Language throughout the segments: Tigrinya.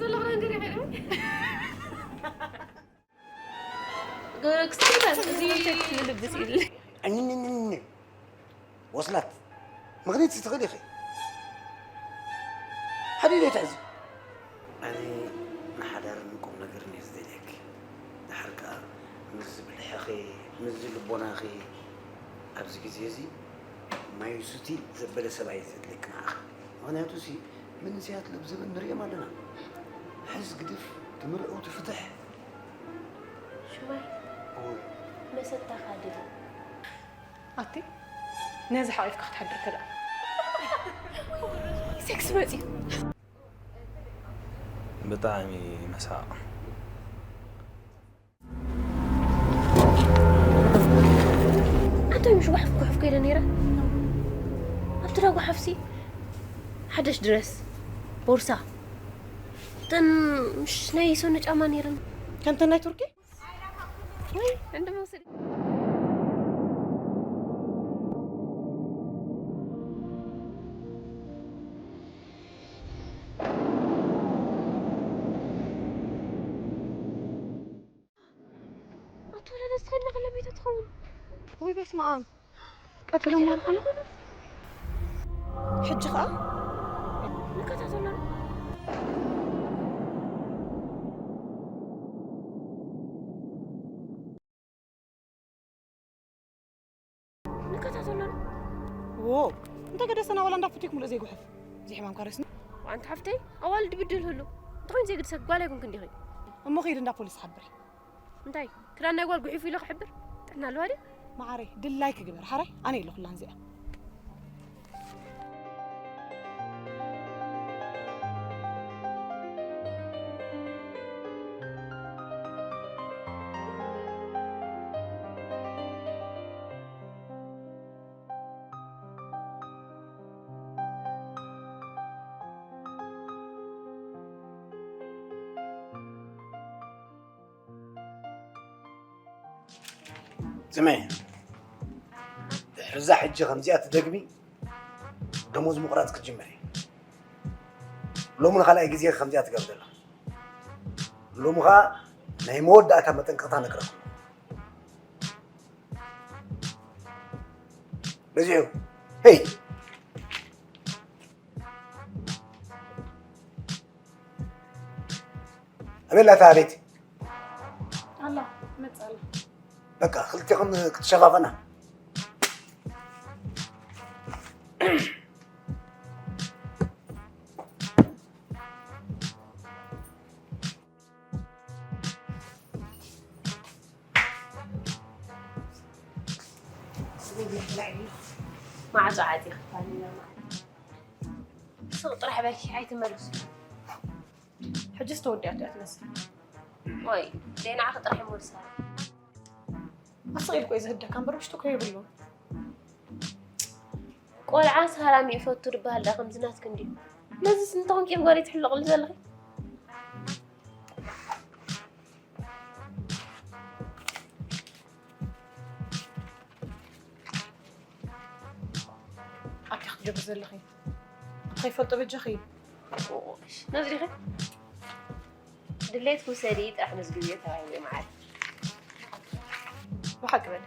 ዘሎ ነገር ይኸይድ። ክሳብ እዚ ንልብስ ኢለ። እኝንንን ወስላት ምኽንያት ትኽእል ኢኺ። ሓደ ኢለ ትሕዚ። ኣነ ንሓዳርን ቁም ነገርን እየ ዝደልየኪ። ድሓር ከኣ ምስዚ ብልሕኺ፣ ምስዚ ልቦናኺ ኣብዚ ግዜ እዚ ማይ ሱቲ ዘበለ ሰብኣይ እዩ ዘድልየኪ ንዓኺ። ምኽንያቱ ሲ መንእሰያት ለብዘበን ንርእዮም ኣለና። ሕዝ ግድፍ ትምርዕው ትፍትሕ። ሽማይ እወ። መሰታኻ ድል። ኣቲ ነዚ ሓቂፍካ ክትሓድር ከደኣ ሴክስ መጽዩ። ብጣዕሚ መሳቕ። ኣንታይ ምሽ ጓሓፍ ጓሓፍ ከይደ ነይረ? ኣብቲ ዳ ጓሓፍሲ ሓደሽ ድረስ፣ ቦርሳ፣ እተን ምሽ ናይ ሰኑ ጫማ ነይረን። ከምተን ናይ ቱርኪ? ወይ እንደ መውሰድ። ኣቶ ወለደ ዝኸድና ከለ ቤት ትኸውን። ወይ በስመ ኣብ። ቀትሎም ማለት ነው። ሕጂ ኸኣ ንከታተሎ። ንከታተሎ። ዎ፣ እንተ ገደሰና ዋላ እንዳ ፉቲክ ሙሉእ ዘይጉሕፍ። እዚ ሕማም ካረስኒ። ኣንቲ ሓፍተይ፣ ኣዋልድ ብድል ህሉ። እንተኾይን ዘይግድሰ ጓል ኣይኮንክን ዲኺ? እሞ ኺድ እንዳ ፖሊስ ሓብሪ። እንታይ? ክዳን ናይ ጓል ጉሒፉ ኢለ ክሕብር? ጥዕና ኣለዋ ድዩ? መዓረይ፣ ድላይ ክግበር። ሓራይ፣ ኣነ ኢለ ኩላን እዚኣ። ስምዒ፣ ድሕሪ እዛ ሕጂ ከምዚኣ ትደግሚ፣ ደሞዝ ምቑራጽ ክትጅምር እየ። ሎሚ ንኻልኣይ ግዜ ከምዚኣ ትገብር ዘለኻ። ሎሚ ኸኣ ናይ መወዳእታ መጠንቀቕታ ነግረኩም። በዚሑ። ሄይ! ኣበይ ኣላ እታ ቤት? ኣላ፣ መጻ ኣላ። በቃ፣ ክልቴኹም ክትሸፋፈና። ማዕጾ ዓጺኻ። ስቕ ጥራሕ በልኪ፣ ኣይትመልሱ። ሕጅስ ተወዲኣቶ እያ ትመስል። ወይ፣ ደይ ንዓኺ ጥራሕ ይመልሳ። ኣስቕ ኢልኩ እዩ ዝህደካ እምበር ውሽጡ እኮ የብሉን። ቆልዓ ሳራሚ ይፈቱ ዝበሃል ደኣ ከምዚ ናትኪ እንድዩ። ነዚስ እንተኾንኪ ጓለይ ትሕለቕሉ ዘለኺ? ኣቲ ክትገብሪ ዘለኺ ከይፈልጦ በጃኺ። ነዚ ዲኺ? ድሌትኪ ውሰዲ ጥራሕ መዝግብዮ ተባሂለ መዓት። ብሓቂ በሊ።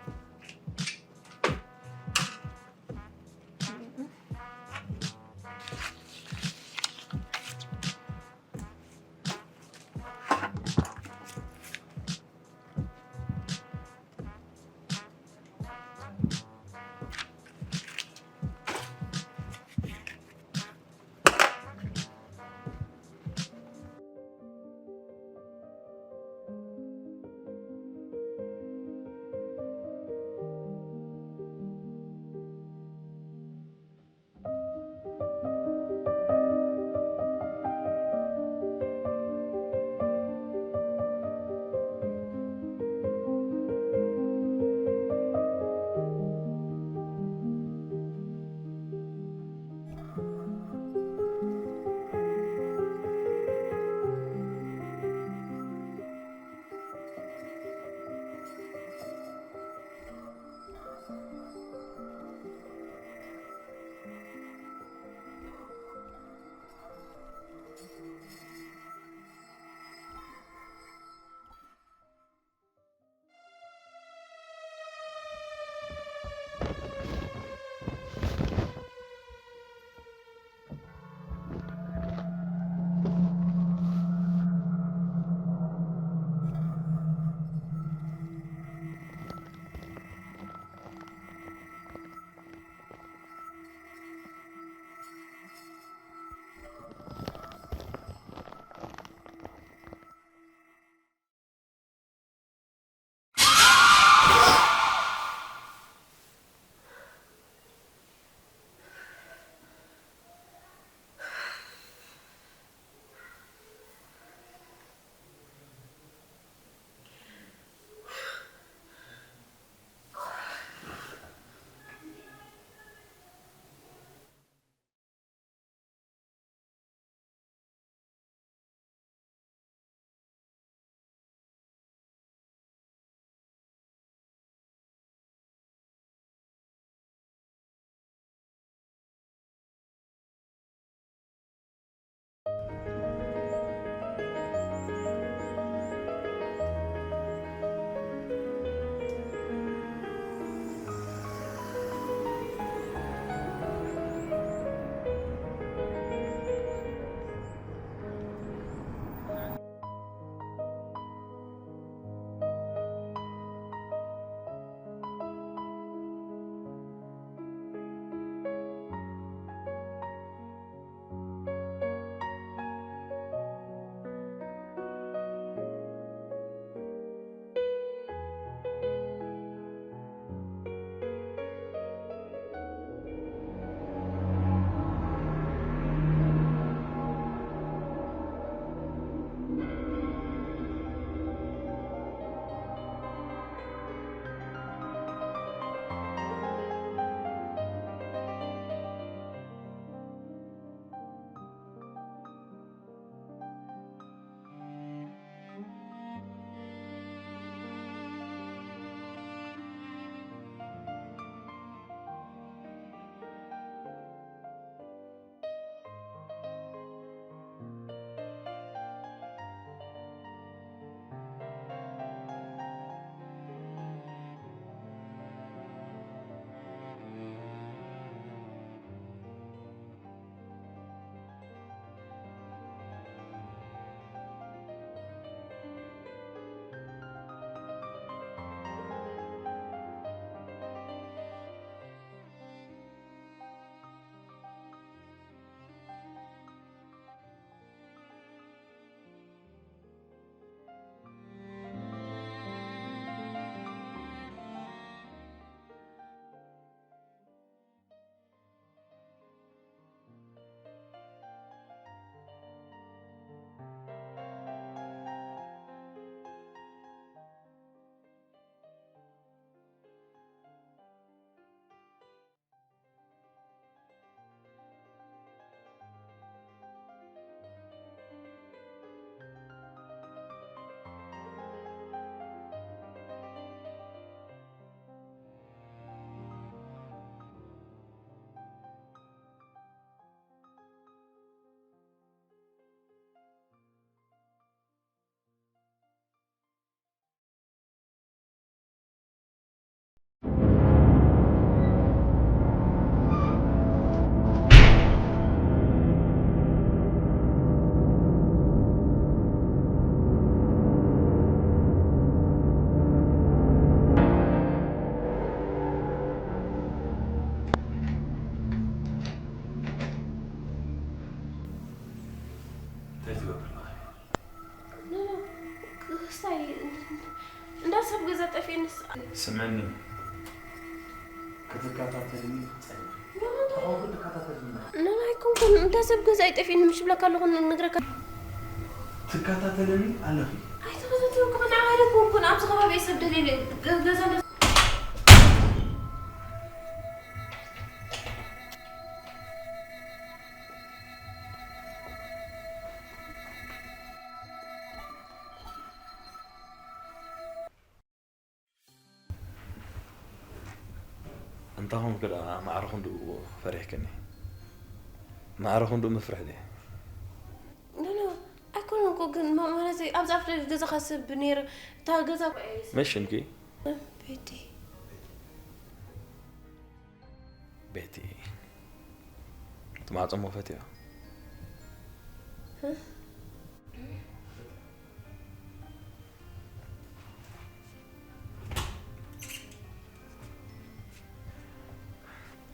እንታይ ትገብር ኣለኻ? ኖ፣ ክስታይ እንዳ ሰብ ገዛ ጠፊእንስ። ስምዕኒ፣ ክትከታተልኒ ትጸንሕ። ኖ፣ ኖ። ተኾንኩ ትከታተልኒ ኣለኻ። ኖ፣ ኣይኮንኩን። እንዳ ሰብ ገዛ ኣይጠፊእኒ ምሽ ብለካ ኣለኹ፣ ንነግረካ። ትከታተልኒ ኣለኺ። ኣይተኸታተልኩ፣ ንዓኻ ኣይደኮንኩን። ኣብዚ ከባቢ ሰብ ደልየ ገ-፣ ገዛ እንዳ እንተ ኾንኩ ደኣ ማዕረ ክንድኡ ፈሪሕክኒ። ማዕረ ክንድኡ ምፍርሕ ድየ? ኖ፣ ኖ፣ ኣይኮነን እኮ ግን፣ ማ-፣ ማለት ኣብዚ ኣፍ ደገ ገዛኻ ሰብ ነይሩ፣ እታ ገዛ እኮ እየ። መን ሽምኪ? ቤቲ። ቤቲ። እቲ ማዕጾ እሞ ፈትዮ።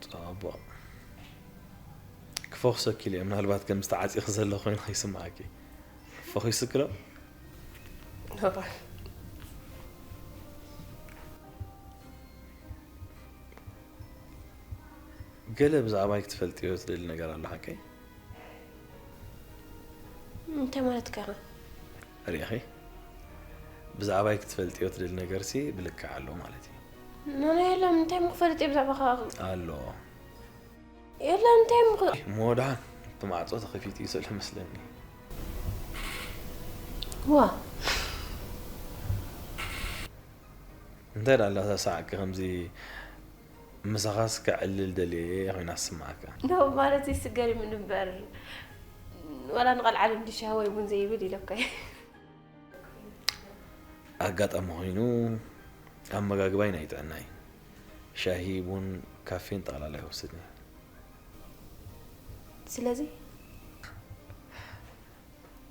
ጽቡቕ። ክፈኹሰኪ ኢለ፣ ምናልባት ከም ዝተዓጺኺ ዘሎ ኮይኑ ከይስምዓኪ። ፈኺሱኪ ዶ? ገለ ብዛዕባይ ክትፈልጥዮ ትደሊ ነገር ኣሎ ሓቀይ? እንታይ ማለትካ ኢኻ? ርኢኺ? ብዛዕባይ ክትፈልጥዮ ትደሊ ነገርሲ ብልክዕ ኣሎ ማለት እዩ። ኖ፣ ኖ፣ የለን። እንታይ እሞ ክፈልጥ እየ ብዛዕባኻ? ኣሎ። የለን፣ እንታይ እሞ ክ-፣ እሞ ደሓን፣ እቲ ማዕጾ ተኸፊቱ እዩ ዘሎ መስለኒ። ዋ። እንታይ ደኣ ኣላ እዛ ሰዓቂ ከምዚ ምሳኻስ ከዕልል ደልየ ኮይና ትስምዓካ? ኖ፣ ማለት ይስገር ምን እምበር፣ ዋላ ንቐልዓለም ድሻ ወይ ቡን ዘይብል ኢለካ እየ። ኣጋጣሚ ኮይኑ ኣመጋግባይ ናይ ጥዕና እዩ። ሻሂ፣ ቡን፣ ካፌን ጠቕላላ ኣይወስድን እየ። ስለዚ?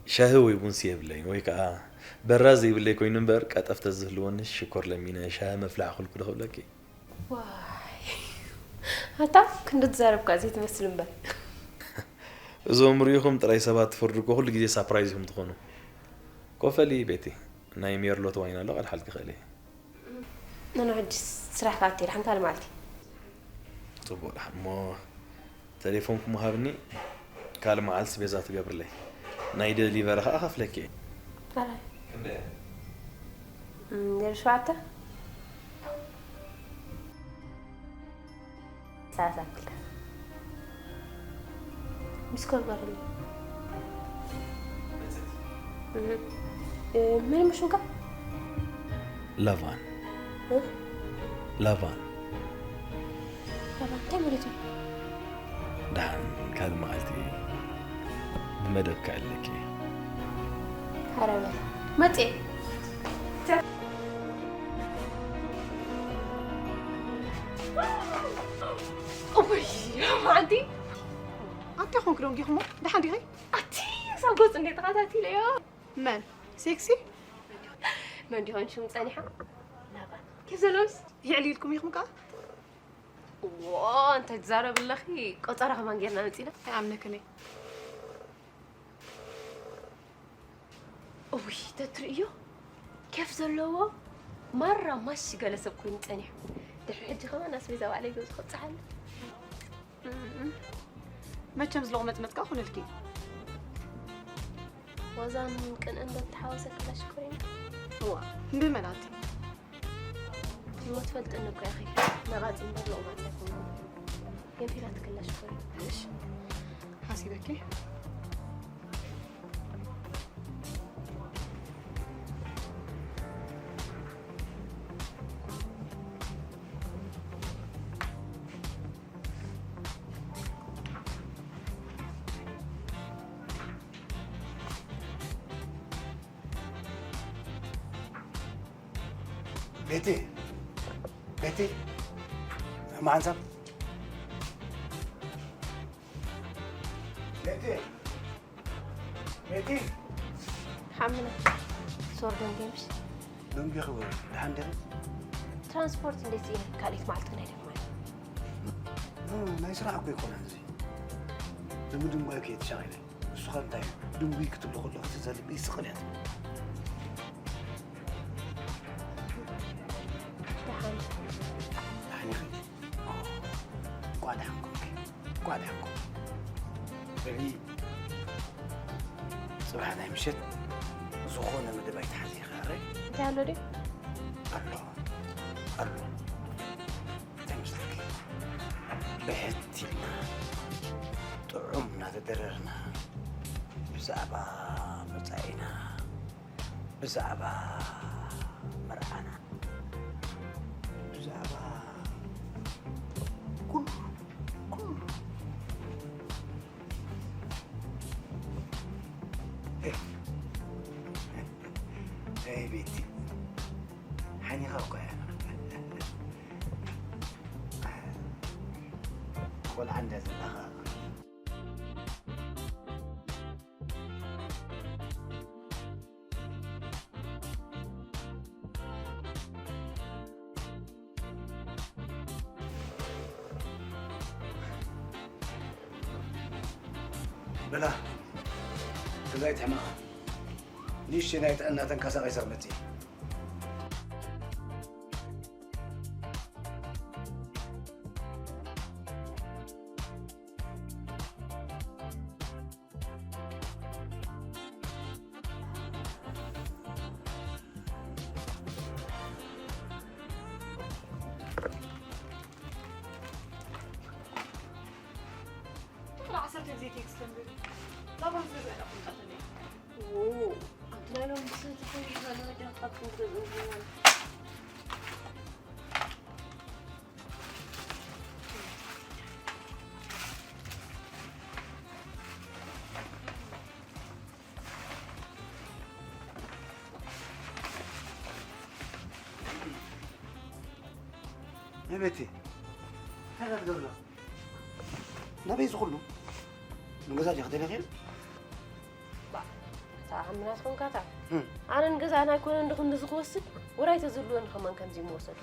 ሻሂ ወይ ቡንሲ የብለይን፣ ወይ ከኣ በራድ ዘይብለይ ኮይኑ እምበር፣ ቀጠፍ ተዝህልወኒ ሽኮር ለሚነ ሻሂ መፍልሒ ኣኽልኩ ዶ ክብለኪ? ዋይ። ኣታ ክንዲ ትዛረብካ ዘይትመስል እምበር። እዞም ርኢኹም ጥራይ ሰባት ትፈርዱ እኮ ኩሉ ግዜ ሳፕራይዝ ኢኹም ትኾኑ። ኮፈሊ ቤቲ፣ ናይ ሜርሎት ዋይን ኣሎ፣ ቀድሓልኪ ክእል እየ። ነኖ ሕጂ ስራሕ ክኣቲ ኢለ ሓንቲ ካልእ መዓልቲ። ጽቡቕ ደሓን እሞ ተሌፎንኩም ሃብኒ፣ ካልእ መዓልቲ ቤዛ ትገብርለይ። ናይ ደሊቨሪ ኸኣ ከፍለኪ እየ። ኣራይ። ክንደይ እያ? እም፣ ዜሮ ሸውዓተ። ሰላሳ ክልተ። ሚስኮል ገርሉ። እህ። እ፣ መን እሞ ሽምካ? ላቫን። እ? ላቫን። ላቫን፣ እንታይ ማለት እዩ? ደሓን ካልእ መዓልቲ ብመደብ ከዕልለኪ እየ። ኧረ በል። መጽየ። እውይ፣ ኣንቲ። ኣንቲ ኾንክ ደንጊኹሞ? ደሓን ዲኺ? ኣቲ፣ ሳብ ገጹ እንዴ ተኸታቲለዮ። መን? ሴክሲ? መን ዲኾን ሽሙ ጸኒሓ? ናባን። ኬፍ ዘለውስ? የዕሊልኩም ኢኹም ከኣ? ዎ፣ እንታይ ትዛረቢ ኣለኺ? ቆጸራ ከማን ጌርና መጺና። ኣይኣምነክን እየ። እውይ፣ ተትርእዮ ኬፍ ዘለዎ ማራ ማሽ ገለ ሰብ ኮይኑ ጸኒሑ። ድሕሪ ሕጂ ከማን ኣስቤዛ ባዕለይ ገዝኡ ከብጽሓሉ። እም፣ መቸም ዝለቑመጽመጽ ከኣ ኩነልኪ። ዋዛን ቅንእን በብተሓዋወሰ ክላ ሽኮሪና። እዋ፣ ብመን ኣቲ? እሞ ትፈልጥኒ እኮ ኢኺ። ነቓጺ እምበር ለቑማጽ ኣይኮንኩን። ገንፊላ ትክላ ሽኮሪና። እሺ፣ ሓሲበኪ። ቤቲ፣ ቤቲ፣ መዓንሳብ። ቤቲ፣ ቤቲ። ሓምና፣ ሶር ደንጌምሽ። ደንጌ ክብር፣ ደሓን ዲኺ? ትራንስፖርት እንዴት እየ? ካልኢት መዓልቲ ናይ ደማይ። እ፣ ናይ ስራሕ እኮ ይኮነ እዚ። ብምድንጓይ ከይትሻቒለ። እሱ ንስኻ እንታይ እዩ? ድንጉይ ክትብሎ ከለኹ ትዘልል ይስቕል እያ ትብል። ደሓን። ደሓን ኢኺ? እንኳዕ ደሓን ኮንኪ። እንኳዕ ደሓን ኮንኪ። በሊ፣ ጽባሕ ናይ ምሸት ዝኾነ መደብ ኣይትሓዚ ኢኺ፣ ኣረ? እንታይ ኣሎ ድዩ? ኣሎ፣ ኣሎ። እንታይ መስለኪ? ብሕት ኢልና፣ ጥዑም እናተደረርና፣ ብዛዕባ መጻኢና፣ ብዛዕባ መርዓና፣ ብዛዕባ ኩሉ፣ ኩሉ። ኤይ፣ ኤይ ቤቲ፣ ሓኒኻ እኮ እያ። ቆልዓ እንዳ ዘለኻ። በላ፣ ገዛ ኣይትሕመቓ። ንእሽተይ ናይ ጥዕና ተንቀሳቒሰ ክመጽእ እየ። ዓሰርተ ግዜ ቴክስት ተንብብ። ላባን ዝገዝአ ኢላ ቁምጣ ተለይ። ኦ፣ ኣንቲ ናይ ሎሚ ሰቲ ኮይኑ ዘሎ ወዲ ካብ ክንገዝእ ዝብል። ናይ ቤቲ፣ እንታይ ኢኻ ትገብር ኣለኻ? ናበይ እዚ ኩሉ? ንገዛ ዲኻ ተለኺሉ? ባ፣ እታ ዓምናት ኮንካታ። እም። ኣነ ንገዛና ኣይኮነን ድኽንዲ ዝኽወስድ፣ ወራይ ተዝህልወኒ ከማን ከምዚ ምወሰዱ።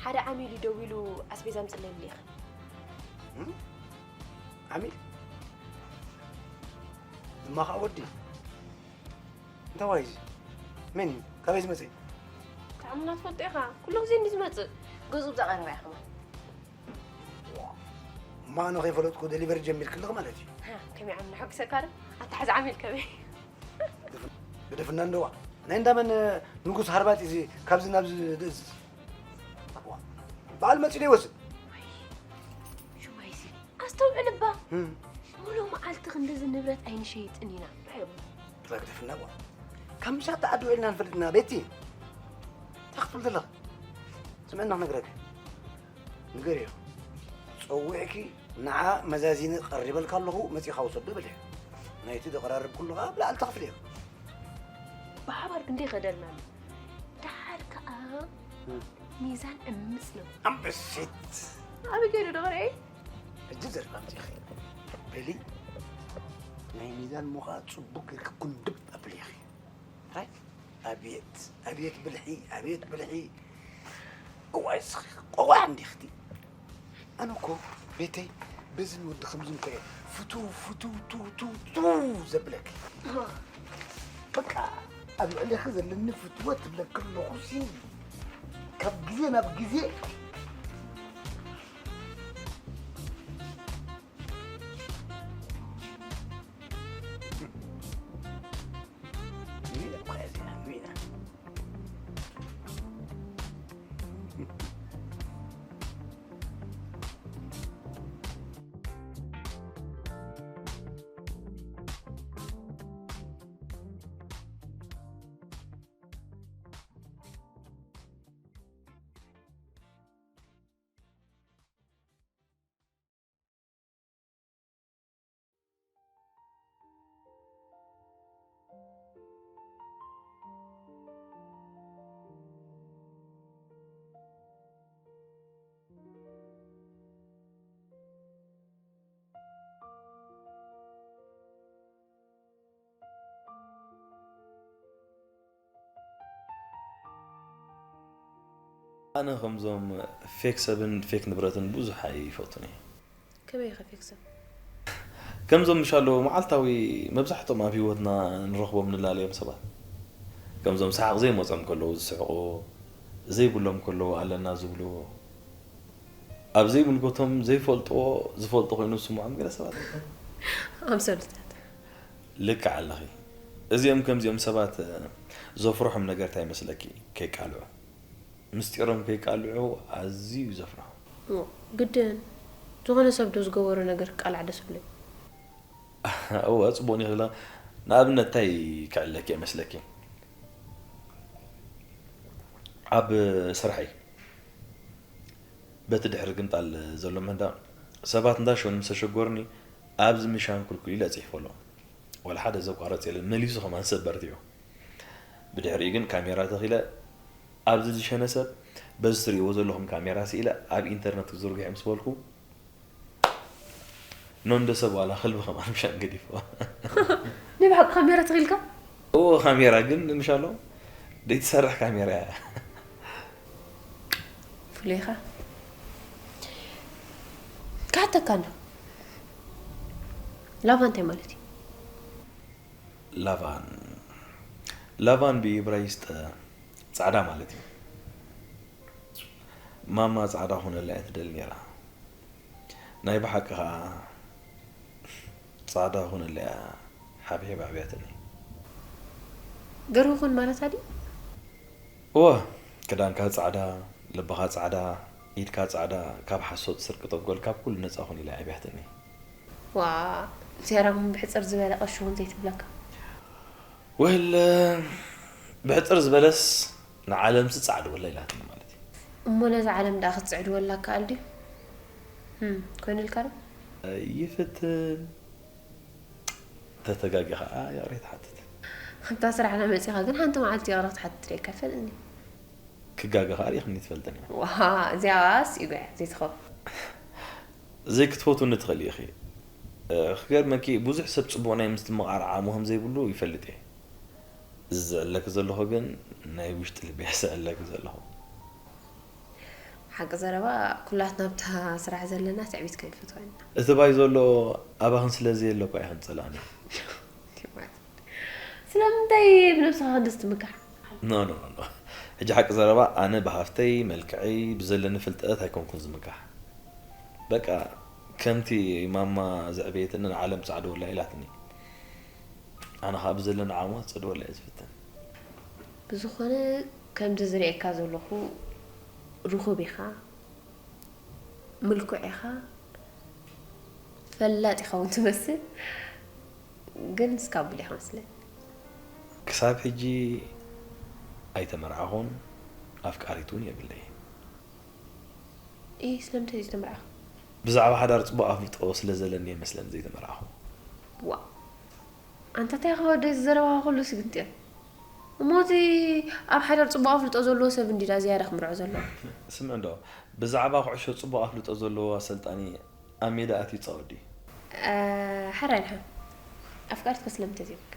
ሓደ ዓሚል እዩ ደዊሉ ኣስቤዛ ኣምፅለይ ኢልኻ። እም? ዓሚል? እማ ኸዓ ወዲ? እንታይ ዋይ እዚ? መን እዩ? ካበይ ዝመፀ እዩ? እታ ዓምና ትፈልጦ ኢኻ። ኩሉ ግዜ እንዲ ዝመፅእ። ገዝኡ ብዛ ቀረባ ኢኻ ማለት። እማ ኣነ ከይፈለጥኩ ደሊቨሪ ጀሚርኪ ኣለኺ ማለት እዩ። ሃ፣ ከመይ ዓምና ሓጒሰካ ዶ? ኣታ ሕዚ ዓሚል ከመይ? ግደፍና እንደዋ። ናይ እንዳመን ንጉስ ሃርባጥ እዚ ካብዚ ናብዚ ዝእዝዝ? በዓል መፂኡ ዶ ይወስድ? ወይ፣ ሽማይሲ፣ ኣስተውዕል እባ። እም። ሙሉእ መዓልቲ ክንድዚ ንብረት ኣይንሸይጥን ኢና። እንታይ እሞ? ብላ ግደፍና እባ። ካብ ምሻት ዓዲ ውዒልና ንፈልጥ ኢና፣ ቤቲ። እንታይ ክትብል ዘለኻ? ስምዕና ክነግረካ። ንገርዮ። ጸዊዕኪ ንዓ መዛዚኒ ቀሪበልካ ኣለኹ፣ መጺኻ ውሰዶ በልዮ። ናይቲ ዘቐራረብኩሉ ኸኣ ብላዕሊ ተኽፍልዮ። ብሓባር ክንደይ ይኸደልና ኣሎ። ደሓር ከኣ እም። ሚዛን ዕምጽ ነው። ኣንበሲት። ኣበይ ከይዱ ዶ ክርኢ? ሕጂ ዘርፍ ኣምጺእኺ። በሊ፣ ናይ ሚዛን እሞ ኸኣ ጽቡቕ ጌርኪ ኩንድብ ኣብልዮ ኢኺ። ራይት? ኣብየት፣ ኣብየት ብልሒ፣ ኣብየት ብልሒ። እዋይ፣ እስኺ ቆቋሕ እንዲኽቲ። ኣነ እኮ ቤተይ በዝን ወዲ ከምዝን እኮ እየ ፍትው፣ ፍትው፣ ትው፣ ትው፣ ትው ዘብለኪ። በቃ ኣብ ልዕሌኺ ዘለኒ ፍትወት ትብለኪ ኣለኹ ሲ። ካብ ግዜ ናብ ግዜ ሚና እኮ እያ እዚኣ፣ ሚና። ኣነ ከምዞም ፌክ ሰብን ፌክ ንብረትን ብዙሕ ኣይፈቱን እየ። ከመይ ኢኻ ፌክ ሰብ? ከምዞም ምሻሎ መዓልታዊ መብዛሕትኦም ኣብ ህይወትና ንረኽቦም ንላለዮም ሰባት፣ ከምዞም ሰሓቕ ዘይመጾም ከለዉ ዝስሕቑ፣ ዘይብሎም ከለዉ ኣለና ዝብሉ፣ ኣብ ዘይምልከቶም ዘይፈልጥዎ ዝፈልጡ ኮይኑ ዝስምዖም ገለ ሰባት ኣለዉ። ኣምሰሉታት። ልክዕ ኣለኺ። እዚኦም ከምዚኦም ሰባት ዘፍርሖም ነገር እንታይ ይመስለኪ? ከይቃልዑ፣ ምስጢሮም ከይቃልዑ ኣዝዩ እዩ ዘፍርሖም። ግድን ዝኾነ ሰብ ዶ ዝገበሮ ነገር ክቃላዕ ደስ ብሎ? እወ፣ ጽቡቕ ኒኽላ። ንኣብነት እንታይ ክዕለኪ ይመስለኪ? ኣብ ስርሐይ በቲ ድሕሪ ግምጣል ዘሎ ምህዳእ ሰባት እንዳሸኑ ምስ ተሸገሩኒ ኣብዚ ምሻን ኩልኩል ኢለ ጽሒፈሎም። ዋላ ሓደ ዘቋረጽ የለን፣ መሊሱ ከማን ሰብ በርቲዑ። ብድሕሪኡ ግን ካሜራ ተኺለ ኣብዚ ዝሸነ ሰብ በዚ ትርእይዎ ዘለኹም ካሜራ ስኢለ ኣብ ኢንተርነት ክዝርግሖ ምስ በልኩ ኖንዶ ሰብ ዋላ ከልቢ ከማን ምሻን ገዲፍዋ። ናይ ብሓቂ ካሜራ ተኺልካ? እዎ ካሜራ ግን ምሻሎ ደይትሰርሕ ካሜራ እያ። ፍሉይኻ ክሓተካ እንዶ ላቫ እንታይ ማለት እዩ? ላቫን ላቫን ብኢብራይስጥ ጻዕዳ ማለት እዩ። ማማ ጻዕዳ ኹነላ እያ ትደሊ ነይራ። ናይ ብሓቂ ኸዓ ጻዕዳ ኹነላ እያ ሓብሒባ ኣዕብያትኒ። ገርሁ ኹን ማለታ ድዩ? እወ፣ ክዳንካ ጻዕዳ፣ ልብኻ ጻዕዳ፣ ኢድካ ጻዕዳ፣ ካብ ሓሶት፣ ስርቂ፣ ተንኮል፣ ካብ ኩሉ ነጻ ኹን ኢላ ኣዕብያትኒ። ዋ፣ ሴራም ብሕጽር ዝበለ ቀሺ እውን ዘይትብለካ። ወል ብሕጽር ዝበለስ ንዓለምሲ ጻዕድወላ ኢላትኒ ማለት እዩ። እሞ ነዛ ዓለም ደኣ ክትጽዕድወላ ከኣል ድዩ? እም፣ ኮይኑልካ ዶ? ይፍትን ተተጋጊ ኸዓ ይቕሬታ ሓትት። ኣብታ ስራሕና መጺኻ ግን ሓንቲ መዓልቲ ይቕረ ክትሓትት ዶ ይከፈልኒ? ክጋገ ኸዓ ሪእኽኒ ትፈልጥን እያ። ዋ፣ እዚኣስ ይጉያ ዘይትኸው። ዘይክትፈትውኒ ትኽእሊ ኢኺ። ክገርመኪ ብዙሕ ሰብ ጽቡቕ ናይ ምስትምቓር ዓቕሚ ከም ዘይብሉ ይፈልጥ እየ። እዚ ዝዕለኪ ዘለኹ ግን ናይ ውሽጢ ልቢ እየ ዝዕለኪ ዘለኹ። ሓቂ ዘረባ ኩላትና ኣብታ ስራሕ ዘለና ትዕቢት ከይንፈትዋ ኢና። እቲ ባይ ዘሎ ኣባኽን ስለ ዘየለ እኳ ኢኽን ጸላእኒ። ስለምንታይ ብነብስኻ ክንድስ ትምካሕ? ኖ ኖ ኖ ኖ። ሕጂ ሓቂ ዘረባ ኣነ ብሃፍተይ፣ መልክዐይ፣ ብዘለኒ ፍልጠት ኣይኮንኩን ዝምካሕ። በቃ ከምቲ ማማ ዘዕበየትኒ ንዓለም ጸዕድወላ ኢላትኒ። ኣነ ኸኣ ብዘለኒ ዓቕሚ ክጸድወላ እየ ዝፍትን። ብዝኾነ ከምዚ ዝርእየካ ዘለኹ ርኹብ ኢኻ፣ ምልኩዕ ኢኻ፣ ፈላጥ ኢኻ እውን ትመስል፣ ግን እስካቡል ኢኻ መስለኒ። ክሳብ ሕጂ ኣይተመርዓኹን፣ ኣፍቃሪት እውን የብለይን። ኢ ስለምንታይ ዘይተመርዓኹ? ብዛዕባ ሓዳር ጽቡቕ ኣፍልጦ ስለ ዘለኒ እየ መስለኒ ዘይተመርዓኹ። ዋ ኣንታ እንታይ ኢኻ ወደይ ዘረባኻ ኩሉ ስግንጢር። እሞ እቲ ኣብ ሓዳር ጽቡቕ ኣፍልጦ ዘለዎ ሰብ እንዲዳ ዝያዳ ክምርዖ ዘለዎ። ስምዕ እንዶ ብዛዕባ ኩዕሾ ጽቡቕ ኣፍልጦ ዘለዎ ኣሰልጣኒ ኣብ ሜዳ ኣትዩ ይጻወት ድዩ? ሓራይ ድሓን ኣፍቃሪትካ ስለምንታይ ዘይብልካ?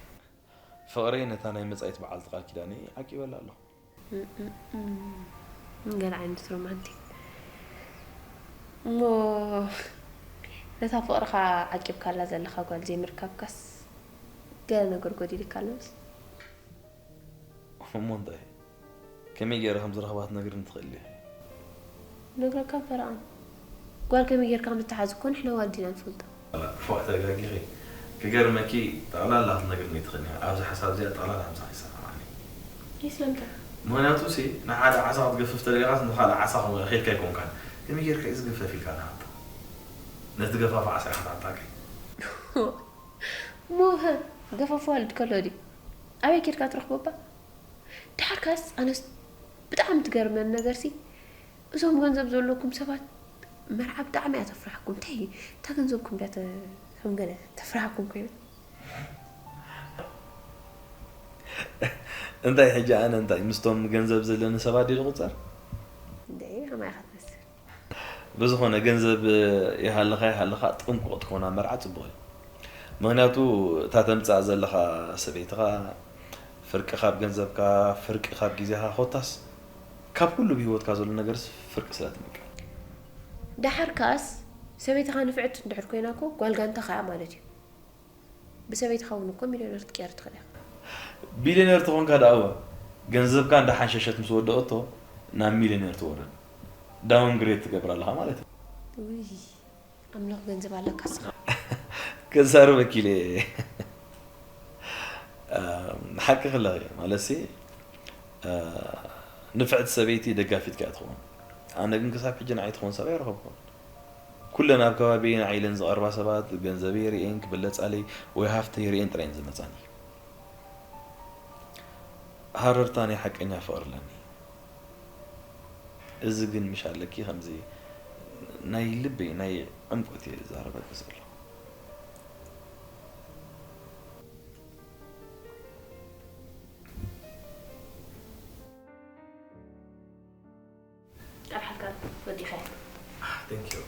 ፍቕረይ ነታ ናይ መጻኢት በዓልቲ ቃል ኪዳነይ ዓቂበላ ኣለኹ። ገለ ዓይነት ሮማንቲክ እሞ ነታ ፍቕርኻ ዓቂብካላ ዘለኻ ጓል ዘይምርካብካስ ገለ ነገር ጎዲልካ ኣሎ መስ እሞ እንታይ ከመይ ገይረ ከም ዝረኽባ ክትነግርኒ ትኽእል ኢኺ። ነግረካ ፈረቓን ጓል ከመይ ጌርካ ከም እትሓዝ እኮ ንሕና ዋልዲና ንፈልጦ። ፎዕ ተጋጊኺ። ክገርመኪ ጠቕላላ ክትነግርኒ ትኽእኒ ኢኻ። ኣብዚ ሓሳብ እዚኣ ጠቕላላ ምሳኺ ይሰማማዕኒ። ይስለምካ። ምኽንያቱ ሲ ንሓደ ዓሳ ክትገፍፍ ተደሊኻስ ንኻልእ ዓሳ ከም ኸድካ ኣይኮንካን። ከመይ ጌርካ እዩ ዝግፈፍ ኢልካ ንሃብታ? ነቲ ገፋፍ ዓሳ ኢኻ ትሓታኪ። እሞ ገፋፍ ዋልድ ከሎ ድዩ ኣበይ ኬድካ ትረኽቦ እባ? ድሓርካስ ኣነስ ብጣዕሚ ትገርመኒ ነገርሲ እዞም ገንዘብ ዘለኩም ሰባት መርዓ ብጣዕሚ እያ ተፍርሓኩም። እንታይ እታ ገንዘብኩም ድያ ተ- ከም ገለ ተፍርሓኩም ኮይና? እንታይ ሕጂ ኣነ እንታይ ምስቶም ገንዘብ ዘለኒ ሰባት ድየ ዝቑጸር? እንደ ከማይ ኢኻ ትመስል። ብዝኾነ ገንዘብ ይሃልኻ ይሃልኻ ጥንቁቕ ትኾና መርዓ ጽቡቕ እዩ። ምኽንያቱ እታ ተምጽኣ ዘለኻ ሰበይትኻ ፍርቂ ካብ ገንዘብካ ፍርቂ ካብ ግዜኻ ኮታስ ካብ ኩሉ ብህይወትካ ዘሎ ነገርስ ፍርቂ ስለ ትምቀል። ደሓርካስ ሰበይትኻ ንፍዕቲ እንድሕር ኮይና እኮ ጓል ጋንታኻ እያ ማለት እዩ። ብሰበይትኻ እውን እኮ ሚልዮነር ክትቅየር ትኽእል ኢኻ። ቢልዮነር ተኾንካ ደኣ እወ፣ ገንዘብካ እንዳሓንሸሸት ምስ ወደቐቶ ናብ ሚልዮነር ትወርድ፣ ዳውን ግሬድ ትገብር ኣለኻ ማለት እዩ። ውይ ኣምላኽ ገንዘብ ኣለካ ስኻ። ከዛርበኪ ኢለ እየ። ሓቂ ክለኺ ማለት ሲ ንፍዕቲ ሰበይቲ ደጋፊትካ እያ ትኸውን። ኣነ ግን ክሳብ ሕጂ ንዓይ ትኸውን ሰብ ኣይረኸብኩን። ኩለን ኣብ ከባቢ ንዓይ ኢለን ዝቐርባ ሰባት ገንዘበይ ርእየን ክብለጻለይ ወይ ሃፍተይ ርእየን ጥራይ እየን ዝመጻኒ። ሃረርታ ናይ ሓቀኛ ፍቕሪ ኣለኒ። እዚ ግን ምሽ ኣለኪ ከምዚ ናይ ልበይ ናይ ዕምቆት እየ ዝዛረበኪ ዘለኹ። ቃል ሓልካ ወዲኻ። Thank you።